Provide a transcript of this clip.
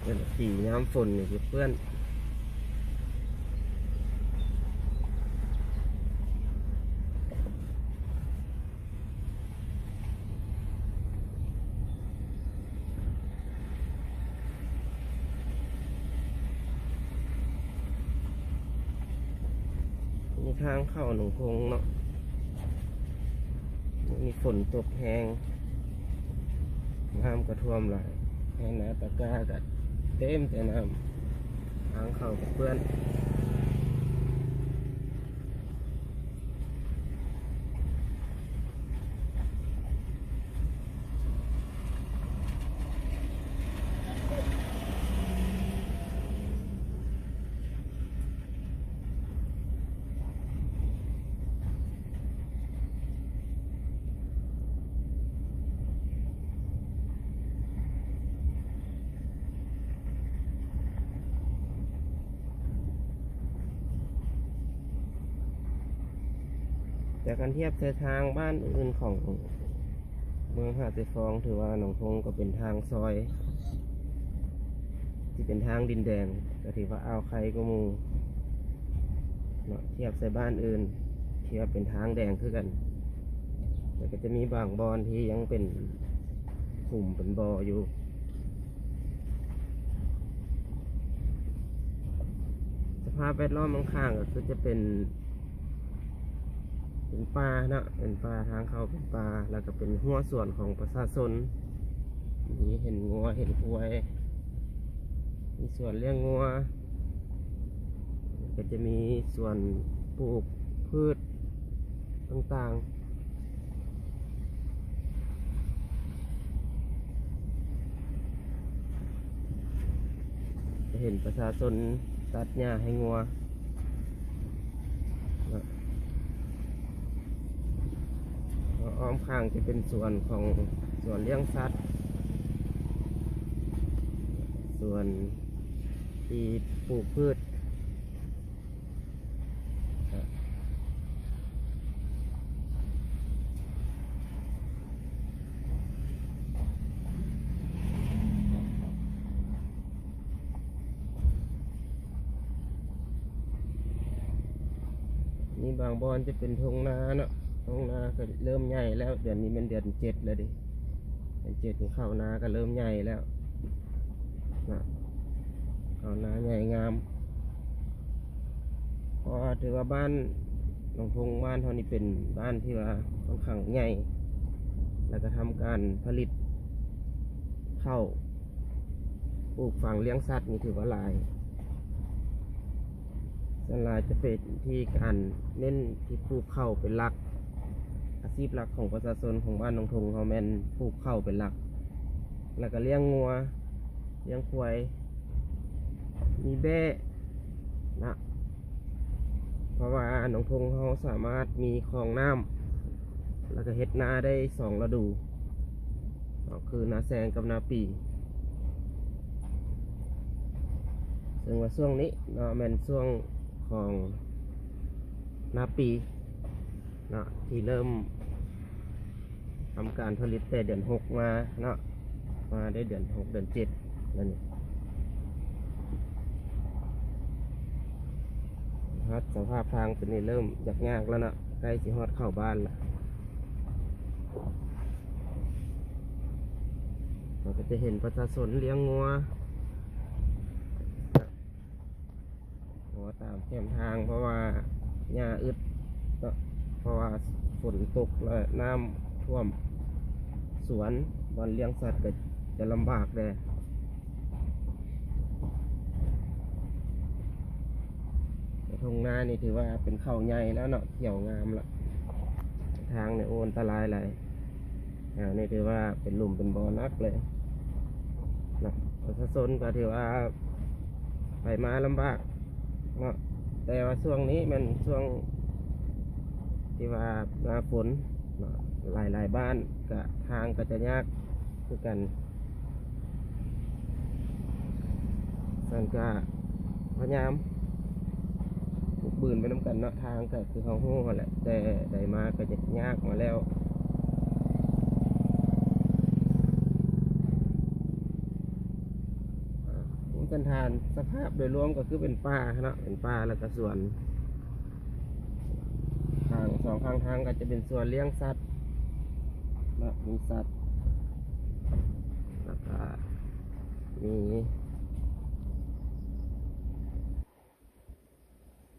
ຂີ່ຍາມຝົນນີ້ຊິເປື້ອນ. ນີ້ທາງເຂົ້າໜອງໂພງເນາະ, ມື້ນີ້ຝົນຕົກແຮງ ນ້ຳກໍຖ້ວມຫຼາຍ, ໄຮ່ນາຕາກ້າກໍເຕັມແຕ່ນ້ຳ, ທາງເຂົ້າກໍເປື້ອນ. ແຕ່ຄັນທຽບໃສ່ທາງບ້ານອື່ນຂອງເມືອງຫາດຊາຍຟອງ ຖືວ່າໜອງໂພງກໍເປັນທາງຊອຍທີ່ເປັນທາງດິນແດງ, ກໍຖືວ່າອ່າວໄຄກວ່າໝູ່ເນາະ, ທຽບໃສ່ບ້ານອື່ນທີ່ວ່າເປັນທາງແດງຄືກັນ, ແຕ່ກໍຈະມີບາງບ່ອນທີ່ຍັງເປັນຂຸມເປັນບໍ່ຢູ່. ສະພາບແວດລ້ອມຂ້າງໆ ກໍຄືຈະເປັນ ເປັນປ່າເນາະ, ເປັນປ່າ, ທາງເຂົ້າເປັນປ່າ, ແລ້ວກໍເປັນຮົ້ວສວນຂອງປະຊາຊົນ, ມີເຫັນງົວເຫັນຄວາຍ, ມີສວນລ້ຽງງົວ, ກໍຈະມີສວນປູກພືດຕ່າງໆ. ຈະເຫັນປະຊາຊົນຕັດຫຍ້າໃຫ້ງົວເນາະ, ອ້ອມຂ້າງຈະເປັນສວນຂອງ ສວນລ້ຽງສັດ, ສວນທີ່ປູກພືດ. ມີບາງບ່ອນຈະເປັນທົ່ງນາເນາະ, ທົ່ງນາກໍເລີ່ມໃຫຍ່ແລ້ວ, ເດືອນນີ້ແມ່ນເດືອນເຈັດແລ້ວເດ້, ເດືອນເຈັດນີ້ເຂົ້ານາກໍເລີ່ມໃຫຍ່ແລ້ວ. ນະ ເຂົ້ານາໃຫຍ່ງາມ, ເພາະວ່າຖືວ່າບ້ານໜອງທົ່ງ ບ້ານເຮົານີ້ເປັນບ້ານທີ່ວ່າຂ້ອນຂ້າງໃຫຍ່, ແລ້ວກໍທຳການຜະລິດເຂົ້າ ປູກຝັງລ້ຽງສັດນີ້ຖືວ່າຫຼາຍ. ສ່ວນຫຼາຍຈະເປັນທີ່ການເນັ້ນທີ່ປູກເຂົ້າເປັນຫຼັກ, ອາຊີບຫຼັກຂອງປະຊາຊົນຂອງບ້ານໜອງທົ່ງເຮົາແມ່ນປູກເຂົ້າເປັນຫຼັກ, ແລ້ວກໍລ້ຽງງົວ, ລ້ຽງຄວາຍ, ມີແບ້ນະ, ເພາະວ່າໜອງທົ່ງເຮົາສາມາດມີຄອງນ້ຳ ແລ້ວກໍເຮັດນາໄດ້ສອງລະດູເນາະ, ຄືນາແຊງກັບນາປີ. ເຊິ່ງວ່າຊ່ວງນີ້ເນາະ ແມ່ນຊ່ວງຂອງນາປີເນາະ ທີ່ເລີ່ມທຳການຜະລິດແຕ່ເດືອນຫົກມາເນາະ, ມາໄດ້ເດືອນຫົກ ເດືອນເຈັດແລ້ວນີ້. ຮອດສະພາບທາງຕົວນີ້ເລີ່ມຍາກໆແລ້ວເນາະ, ໃກ້ຊິຮອດເຂົ້າບ້ານລະ. ເຮົາກໍຈະເຫັນປະຊາຊົນລ້ຽງງົວ ງົວຕາມແຄມທາງ ເພາະວ່າຫຍ້າອຶດເນາະ, ເພາະວ່າຝົນຕົກແລ້ວນ້ຳຖ້ວມສວນ, ບ່ອນລ້ຽງສັດກໍຈະລຳບາກແດ່. ແຕ່ທົ່ງນານີ້ຖືວ່າເປັນເຂົ້າໃຫຍ່ແລ້ວເນາະ, ຂຽວງາມລະ. ທາງນີ້ ໂອ້ ອັນຕະລາຍຫຼາຍ, ແຖວນີ້ຖືວ່າເປັນຫຼຸມເປັນບໍ່ໜັກເລີຍເນາະ. ປະຊາຊົນກໍຖືວ່າໄປມາລຳບາກເນາະ, ແຕ່ວ່າຊ່ວງນີ້ແມ່ນຊ່ວງທີ່ວ່າໜ້າຝົນເນາະ, ຫຼາຍໆບ້ານກະ ທາງກໍຈະຍາກຄືກັນ. ຊັ້ນກະພະຍາຍາມບຸກບືນໄປນຳກັນເນາະ, ທາງກໍຄືເຮົາຮູ້ຫັ້ນແຫຼະ, ແຕ່ໃດມາກໍຍາກມາແລ້ວ. ພື້ນຖານສະພາບໂດຍລວມກໍຄືເປັນປ່າເນາະ ເປັນປ່າ ແລ້ວກໍສວນ ທາງສອງຂ້າງທາງກໍຈະເປັນສວນລ້ຽງສັດເນາະ ມີສັດ ແລ້ວກໍມີ